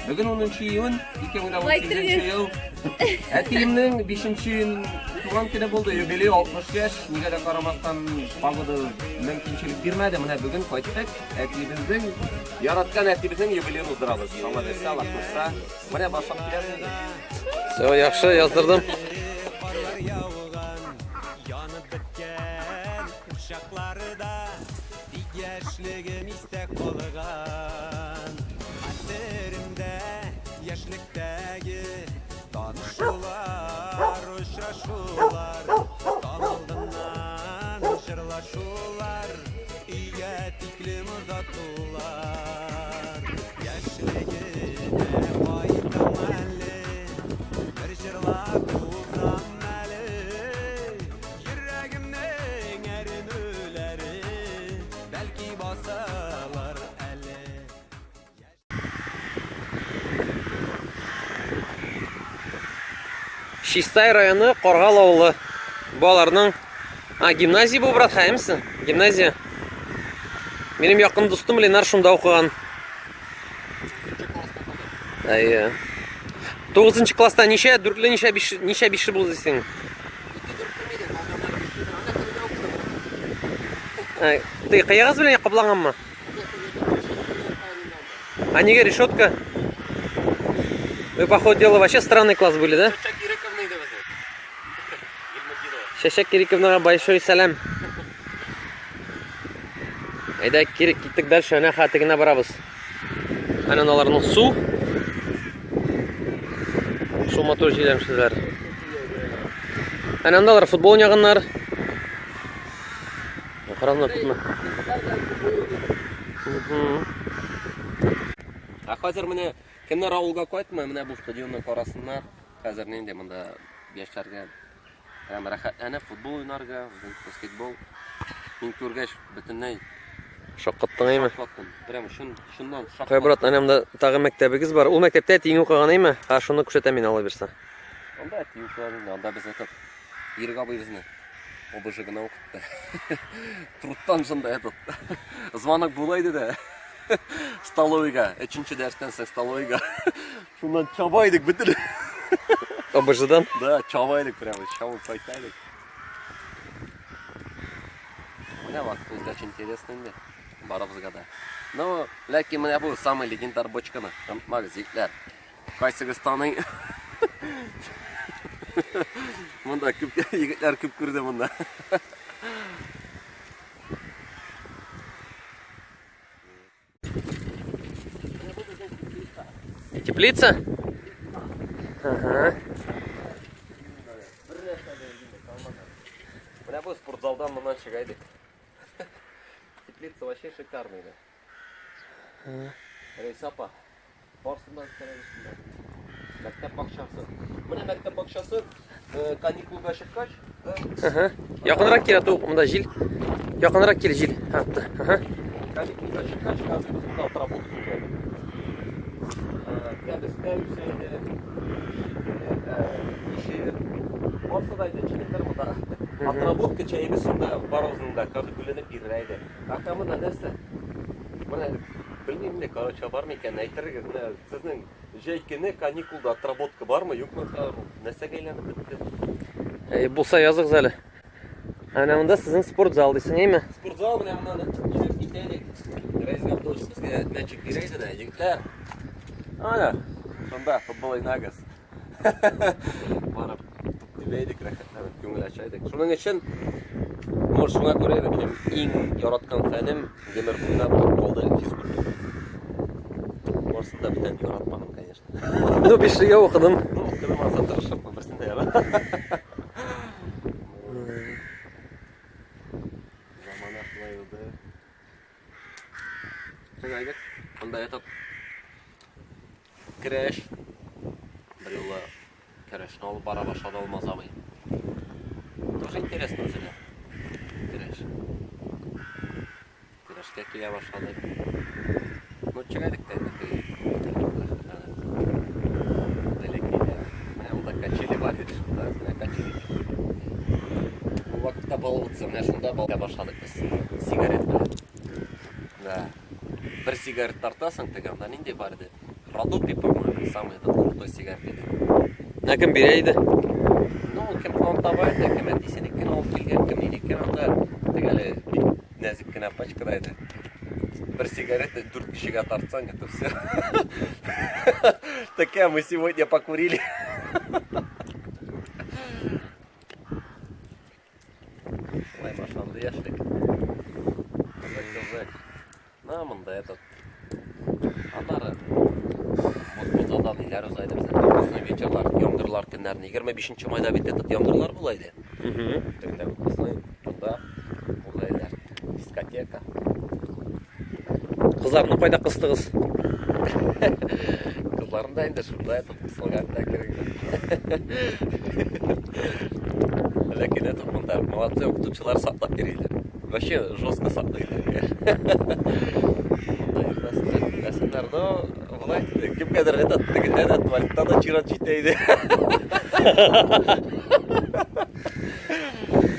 Бүген 10 июнь 2018 ел. Әтиемнең 5 июнь туган көне булды, юбилей 60 яшь. Нигә дә карамастан погода мөмкинчелек бирмәде. Менә бүген кайттык. Әтиебезнең яраткан әтиебезнең юбилеен уздырабыз. Алла бирсә, Алла кушса. Менә башлап киләбез инде. Все, яхшы, яздырдым. Янып беткән учакларда Тик яшьлегем истә калган. Хәтеремдә яшьлектәге танышулар, очрашулар, таң алдыннан җырлашулар, өйгә тиклем озатулар. Яшьлегемә кайтам әле, бер җырлап узам әле. Йөрәгемнең әрнүләре бәлки басылыр әле. Чистай районы Каргал авылы. Бу аларның А, гимназия бу, брат, хәемсең? Гимназия. Минем якын дустым Ленар шунда укыган. Әйе. 9 класста ничә дүртле, ничә биш, ничә бишле булды дисең? Ты каягыз белән капланганмы? А нигә решетка? Вы, по ходу дела, вообще странный класс были, да? Чәчәк Кириковнага большой сәлам. Әйдә, кирек, киттек дальше, әнә хәтегенә барабыз. Әнә аларның су. Шул матур җиләмшеләр. Әнә анда алар футбол уйнаганнар. Караңгы күпме. Ә хәзер менә кемнәр авылга кайтмый, менә бу стадионны карасыннар. Хәзер нинди монда яшьләргә прям рәхәтләнеп футбол уйнарга, баскетбол. Мин күргәч бөтенләй Шаккаттың әйме? шаккаттым. Прям чын, чыннан шаккаттым. Кай брат, әнә монда тагы мәктәбегез бар. Ул мәктәптә әтиең укыган әйме? Ха, шуны күрсәтәм мин алла бирсә. Анда әти укыган инде, анда без этот Ирек абый безне ОБЖ гына укытты. Трудтан шунда этот звонок була иде дә. Столовыйга, өченче дәрестән соң столовыйга. Шуннан чаба идек бөтен. ОБЖдан? Да, чаба идек прямо, чабып кайта идек. Менә вакыт узгач интересно инде барыбызга да. Но, ләкин менә бу самый легендар бочканы онытмагыз, егетләр. Кайсыгыз таный? Монда күп егетләр күп күрде монда. Теплица? Ага. Менә бу спортзалдан моннан чыга идек. Теплица вообще шикарный иде. Рәйсә апа, барсыннан үткәрәбез. Мәктәп бакчасы. Менә мәктәп бакчасы каникулга чыккач, Ага. Якынрак кил, а то монда җил. Якынрак кил, җил. Ага. Каникулга чыккач, хәзер без монда отработка уза. Кәбестә үсә иде, кишер, барсы да иде, чиләкләр монда. Отработка чәебез шунда барыбызның да каждый бүленеп бирелә иде. Ә монда нәрсә? Менә белмим инде, короче, бар микән, әйтерегез, менә сезнең җәй көне каникулда отработка бармы, юкмы, нәрсәгә әйләнеп бетте? Әй, булса языгыз әле. Әнә монда сезнең спортзал дисең, әйме? Спортзал менә моннан йөреп китә идек. Рәис Габдуллович безгә мячик бирә иде дә, егетләр. Ана, шунда футбол уйнагыз. Барып туп тибә идек, рәхәтләнеп күңел ача идек. Шуның өчен, может, шуңа күрә дә минем иң яраткан фәнем гомер буена булып калды физкультура. Барысын да бүтән яратмадым, конечно. Ну, бишлегә укыдым. Ну, укыдым, азан тырышып, берсен дә яратмадым. Замана шулай булды. Чыгайдык. Анда этот көрәш. Бер юлы көрәшне алып бара башлады Алмаз абый. Тоже интересно үзе дә. Көрәш. Көрәшкә килә башлады. Ну, чыгайдык та инде теге. Бәләкәйләр. Менә монда качели бар иде шунда. Менә качели. Бу вакытта балалыкса, менә шунда бала башладык без. Сигарет белән. Да. Бер сигарет тартасың, теге анда нинди бар иде? Продукты, по-моему, самый этот крутой сигарет иде. Ә кем бирә иде? Ну, кем кем таба иде, кем әтисенекен алып килгән, кем нинекен анда. Теге әле бик нәзек кенә пачкада иде. Бер сигаретны дүрт кешегә тартсаң, это все. Такая мы сегодня покурили. Шулай башланды яшьлек. Кызык, кызык. На, монда этот. Аннары Москвадан ниләр уза иде безнең выпускной вечерлар, яңгырлар көннәрне. 25 майда бит этот яңгырлар була иде. Тегендә выпускной, монда уза иде. Дискотека. Кызларны кайда кыстыгыз? Кызларны да инде шунда этот кысылган да кирәк. Ләкин этот монда молодцы укытучылар саклап йөриләр. Вообще жестко саклыйлар. Монда йөрмәсеннәр, йөрмәсеннәр, но болай кемгәдер этот тегендә дә туалетта да чират җитә иде.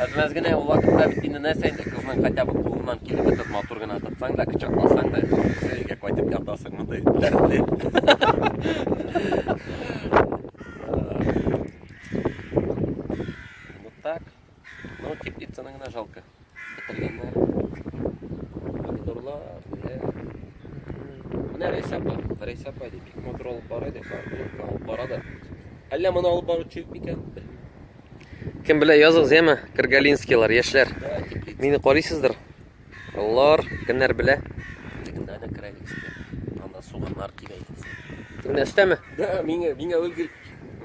Әзмәз генә ул вакытта бит инде нәрсә инде кызның хотя бы кулыннан килеп этот матур гына тотсаң да, кочакласаң да, все, өйгә кайтып ятасың мондый дәртле. Вот так. Ну, теплицаны гына жалко. Бетергәннәр. Помидорлар, ниләр. Менә Рәйсә апа, Рәйсә апа ди, бик матур алып бара иде, алып бара да. Әллә моны алып баручы юк микән? Белмим. Кем белә, языгыз, яме? Каргалинскийлар, яшьләр. Да, теплица. Мине карыйсыздыр. Аллар, кемнәр белә? Тегендә әнә керәлек өскә. Анда суганнар кибә иде безнең. Тегендә өстәме? Да, миңа, миңа ул гел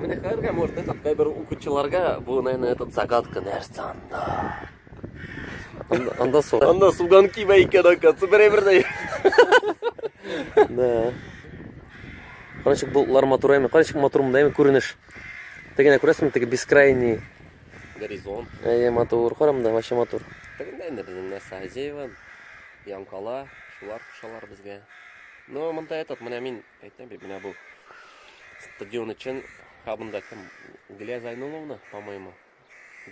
менә хәзергә, может, этот кайбер укучыларга бу, наверное, этот загадка нәрсә анда. Анда, анда суган. Анда суган кибә икән, оказывается, берәй дә. Да. Карачык болытлар матур әйме, карачык матур монда әйме күренеш. Тегенә күрәсеңме, теге бескрайний. Горизонт. Әйе, матур. Кара монда, вообще матур. Тегендә инде безнең нәрсә Азеева, Янкала, шулар кушалар безгә. Ну, монда этот, менә мин әйтәм бит, менә бу стадион өчен хабында кем? Гүлия Зайнуловна, по-моему,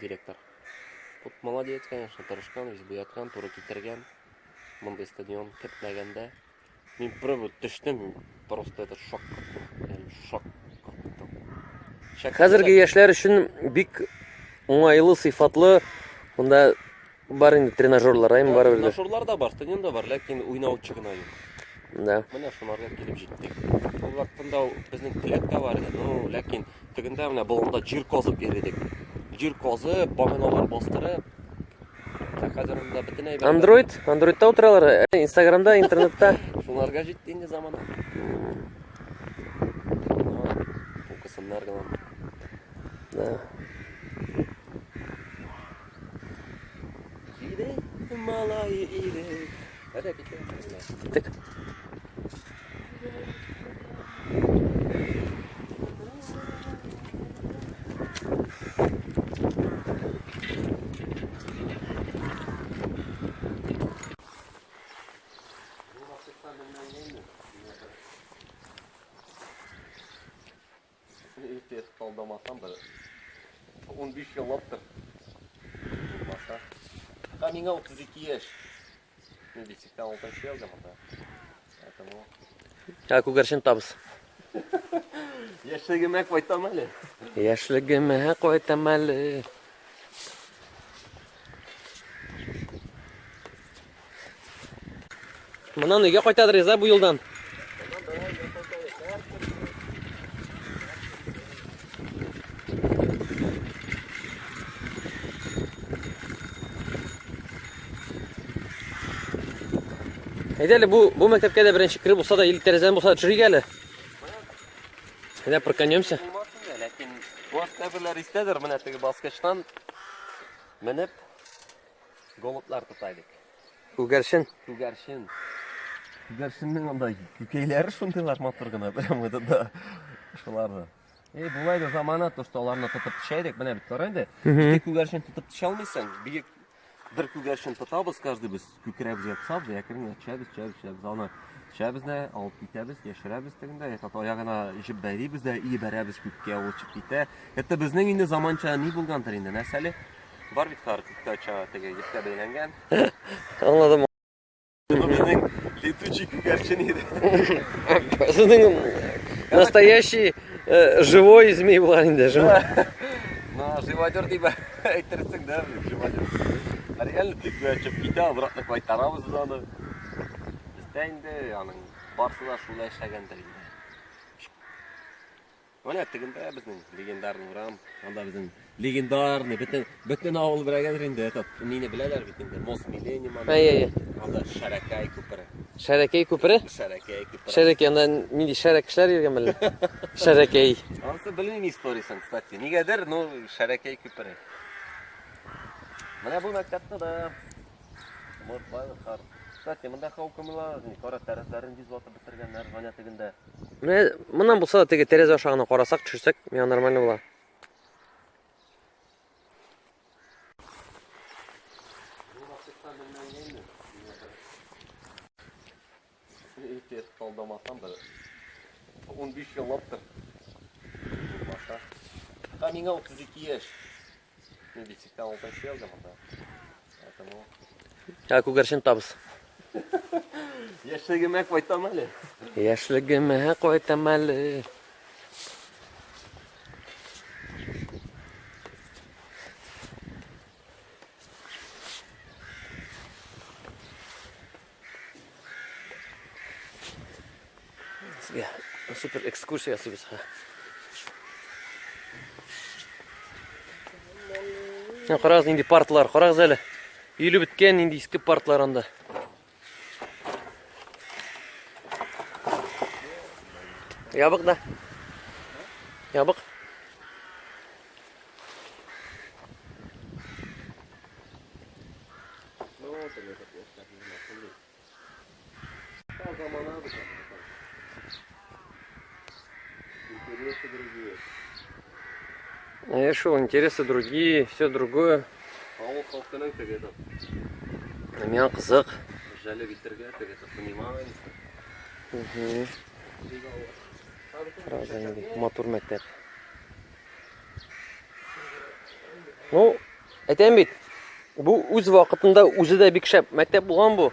директор. Тут молодец, конечно, тырышкан, весь буяткан, туры китергән. Мондый стадион көтмәгәндә. Мин пробу төштем, просто это шок. Прям шок. Каттым. Хәзерге яшьләр өчен бик уңайлы, сыйфатлы монда бар инде тренажерлар, әйме барыбер дә. Тренажерлар да бар, стадион да бар, ләкин уйнаучы гына юк. Да. Менә шунарга килеп җиттек. Ул вакытында безнең теләк тә бар иде. Ну, ләкин тегендә менә болында җир казып йөрдек. Җир казып, баганалар бастырып. Ә хәзер монда бөтенләй бер- Android, Androidта утыралар, Инстаграмда, интернетта. Шунарга җитте инде замана. Ну, укысыннар гына. Да. Ире, малай, ире. Әйдә китәбез. Киттек. Иртә талдамасам бер 15 еллаптыр. Булмаса. Ә миңа 32 яшь. Мин бит 86 елда монда. Поэтому Ә күгәрчен табыз. яшьлегемә кайтам әле. Яшьлегемә кайтам әле. Моннан өйгә кайтадыр Риза бу юлдан. Әйдә әле бу бу мәктәпкә дә беренче кереп булса да, или тәрәзәдән булса да төшерик әле. Әйдә проканемся. Булмасын да, ләкин бу истәдер, менә теге баскычтан менеп голублар тота идек. Күгәрчен. Күгәрчен. Күгәрченнең анда күкәйләре шундыйлар матур гына, прям это да. Шуларны. Эй, болай да замана, то что аларны тотып төшә идек, менә бит кара инде. Ике күгәрчен тотып төшә алмыйсың. Биек бер күгәрчен тотабыз, каждый без күкрәбезгә кысабыз, әкрен генә төшәбез, төшәбез, төшәбез. Аны төшәбез дә, алып китәбез, яшерәбез тегендә, этот аягына җеп бәйлибез дә, и бәрәбез күккә, ул очып китә. Это безнең инде заманча ни булгандыр инде, нәрсә әле? Бар бит хәзер күктә оча теге җепкә бәйләнгән. Аңладым. Бу безнең летучий күгәрчен иде. Сезнең Настоящий э, живой змей булган инде, живой. Ну, живодер дип әйтерсең дә, блин, живодер. Реально текмә чыгып китә, обратно кайтарабыз без аны. Бездә инде аның барсы да шулай эшләгәндер инде. Менә тегендә безнең легендарный урам. Анда безнең легендарный бөтен бөтен авыл беләгәндер инде этот мине беләләр бит инде. Мост Миллениум. Әй, әй, әй. Анда Шәрәкәй күпере. Шәрәкәй күпере? Шәрәкәй күпере. Шәрәкәй, анда нинди шәрә кешеләр йөргән мәллә? Шәрәкәй. Анысы белмим историясен, кстати. Нигәдер, ну, Шәрәкәй күпере. Менә бу мәктәптә дә Кстати, монда хаукамылар, кара тәрәзләрен йөз ватып бетергәннәр, Ваня тегендә. Менә моннан булса да теге тәрәзә аша гына карасак, төшерсәк, миңа нормально була. Алдамасам бер 15 еллаптыр. Булмаса. Ха, миңа 32 яшь. Мин бит 86 елда монда. Поэтому Ә күгәрчен табыз. Яшьлегемә кайтам әле. Яшьлегемә кайтам әле. Сезгә супер экскурсия ясыйбыз. Менә карагыз нинди партлар, карагыз әле. Өелеп беткән нинди иске партлар анда. Ябык да. Ябык. Интересы другие. Я шел, интересы другие, все другое. Авыл халкының теге этот Миңа кызык. җәлеп итәргә теге этот понимание. Карагыз нинди матур мәктәп. Ну, әйтәм бит, бу үз вакытында үзе дә бик шәп мәктәп булган бу.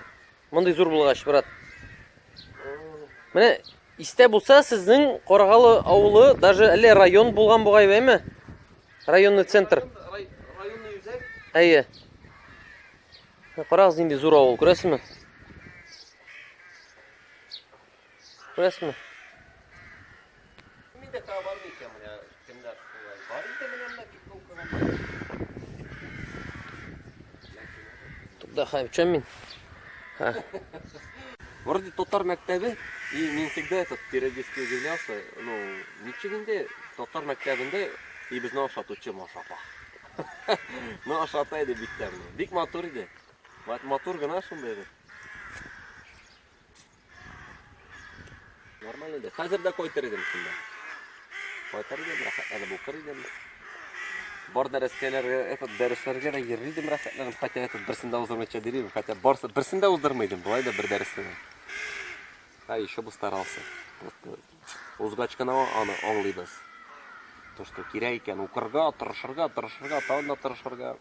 Мондый зур булгач, брат. Менә истә булса, сезнең Каргалы авылы даже әллә район булган бугай, әйме? Районный центр. Районный үзәк. Әйе. Карагыз нинди зур авыл, күрәсезме? Күрәсезме? Мин дә бар микән менә кемнәр шулай бар иде менә монда китеп укыган. Тукта, хай, в чем мин? Ха. Вроде татар мәктәбе, и мин всегда этот периодически удивлялся, ну, ничек инде татар мәктәбендә и безне ашатучы Маша апа. Ну, ашата иде бик тәмле. Бик матур иде. Матур гына шундый иде. Нормально иде. Хәзер дә кайтыр идем шунда. Кайтыр идем, рәхәтләнеп укыр идем. Бар дәрескәләргә, этот дәресләргә дә йөрер идем рәхәтләнеп, хотя этот берсен дә уздырмыйча йөрим, хотя барсы берсен дә уздырмый идем, болай да бер дәрестә дә. А еще бы старался. Просто узгач кына аны аңлыйбыз. То, что кирәк икән укырга, тырышырга, тырышырга, тагын да тырышырга.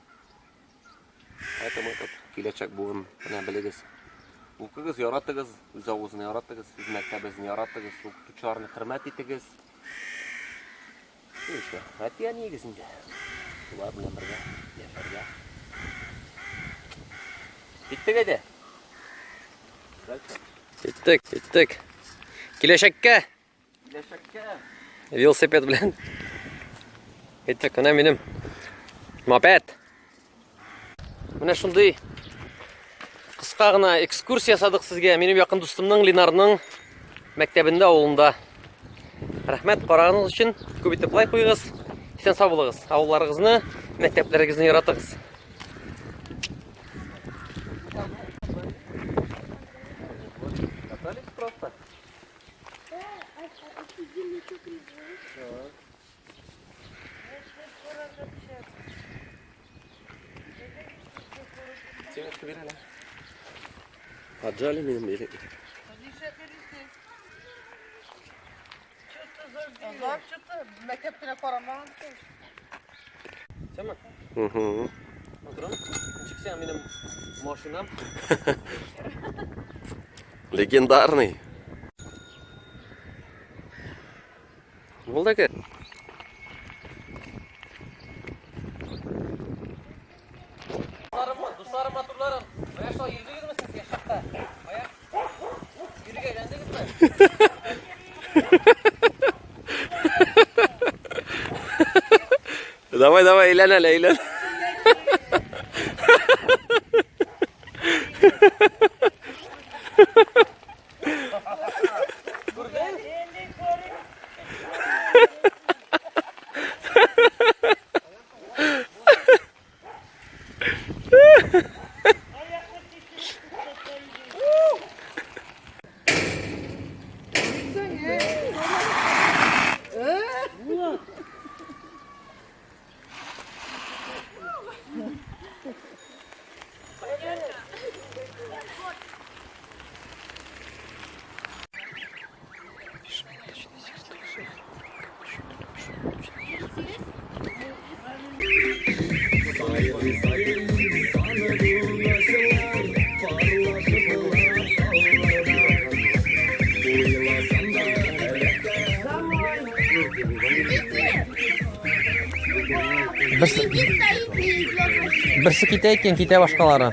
Поэтому этот киләчәк буын, менә белегез. Укыгыз, яратыгыз, үз авызны яратыгыз, үз мәктәбегезне яратыгыз, укытучыларны хөрмәт итегез. Ну еще, әти-әниегез инде. Шулар белән бергә яшәргә. Киттек әйдә. Дальше. Киттек, киттек. Киләчәккә. Киләчәккә. Велосипед белән. Киттек, менә минем мопед. Менә шундый кыска гына экскурсия ясадык сезгә. Минем якын дустымның Ленарның мәктәбендә, авылында. Рәхмәт караганыгыз өчен. Күп итеп лайк куегыз. Исән сау булыгыз. Авылларыгызны, мәктәпләрегезне яратыгыз. Катались просто. Семечка бир әле. Отжали минем или? Зар чыкты, мәктәп кенә карамагансың. Тема? Угу. Матурым? Ничек сиңа минем машинам? Легендарный. Булды ки. Дусларым, матурларым, менә шулай йөрдегезме сез яшь чакта? Кая? Йөрергә өйрәндегезме? Давай, давай, әйлән әле, әйлән. Берсе китә икән, китә башкалары.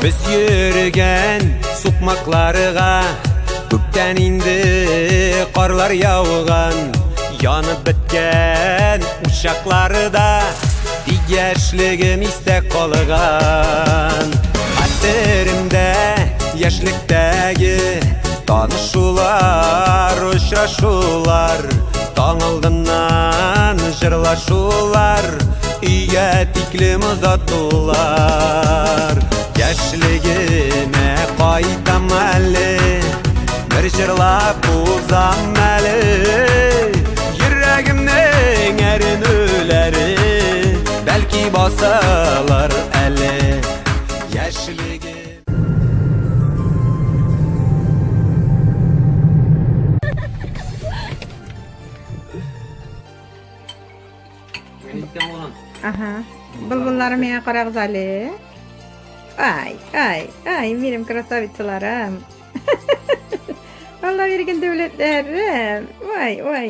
Без йөргән сукмакларга күптән инде карлар яуган, янып беткән учаклары да тик яшьлегем истә калган. Хәтеремдә яшьлектәге танышулар, очрашулар, таң алдыннан җырлашулар, өйгә тиклем озатулар. Яшьлегемә кайтам әле, бер җырлап узам әле. Йөрәгемнең әрнүләре бәлки басылыр әле. Яшьлегем. Ага. Былбылларым миңа карагыз әле. Ай, ай, ай, минем красавицаларым. Алла биргән дәүләтләрем. Ой, ой.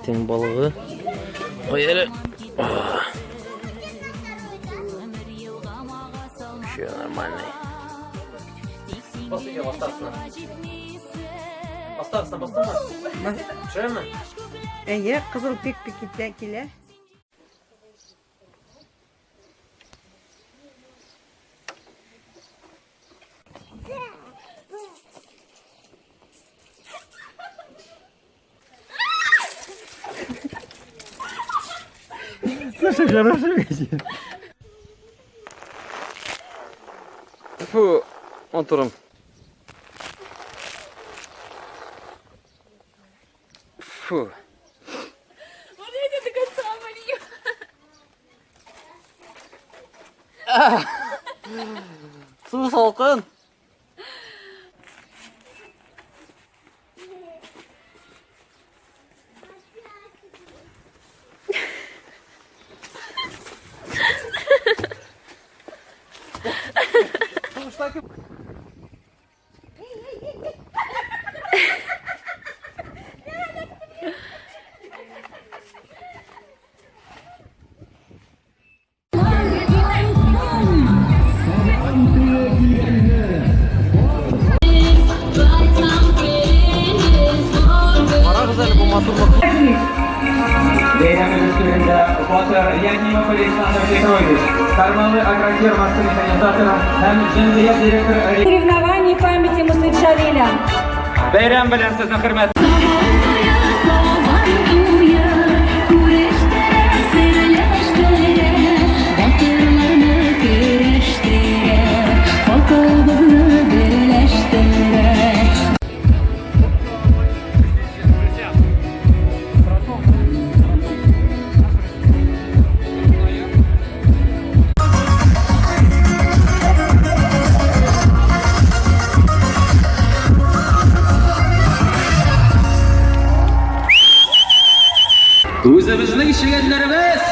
Тиң балыгы. Кой әле. Все нормальный. Бастарсына, бастырма. Төшерәме? Әйе, кызыл пик-пик китә килә. Слушай, хороший Фу, матурым. Фу. Можно я до конца, Мария? Су салкын. Матурлык. Бәйрәмебез түрендә батыр Ягимов Александр Петрович, Кармалы агрофирмасы механизаторы һәм җәмгыять директоры Соревнований памяти Мусы Джалиля. Бәйрәм белән сезне хөрмәт Үзебезнең чегәннәребез!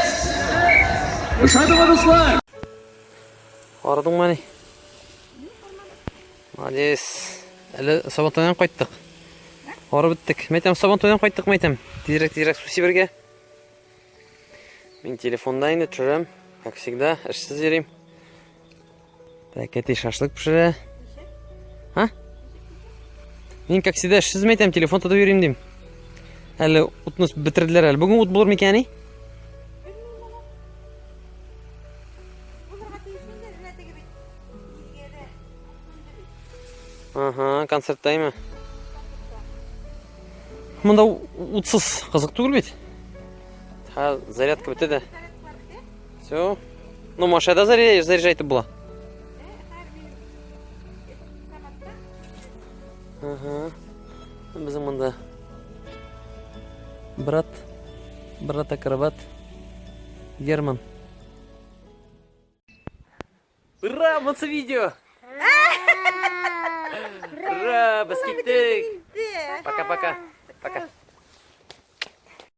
Ошадымы, дуслар? Арыдыңмы ни? Молодец. Әле Сабантуйдан кайттык. Арып беттек. Мәйтәм, Сабантуйдан кайттык, мәйтәм. Тизрәк, тизрәк су сибергә. Мин телефонда инде төшерәм. Как всегда, эшсез йөрим. Так, әти шашлык пешерә. А? Мин, как всегда, эшсез мәйтәм, телефон тотып йөрим дим. Әле утны бетерделәр әле. Бүген ут булыр микән, әни? Булырга тиеш инде, менә теге бит. Нигә дә сүнде бит. Ага, концерттаймы? Монда утсыз кызык түгел бит. Ха, зарядка бетте дә. Все. Ну, машинада заряжать итеп була. Ага. Безнең монда брат, брат акробат Герман. Ура, монсы видео! Ура, без киттек! Пока-пока. Пока.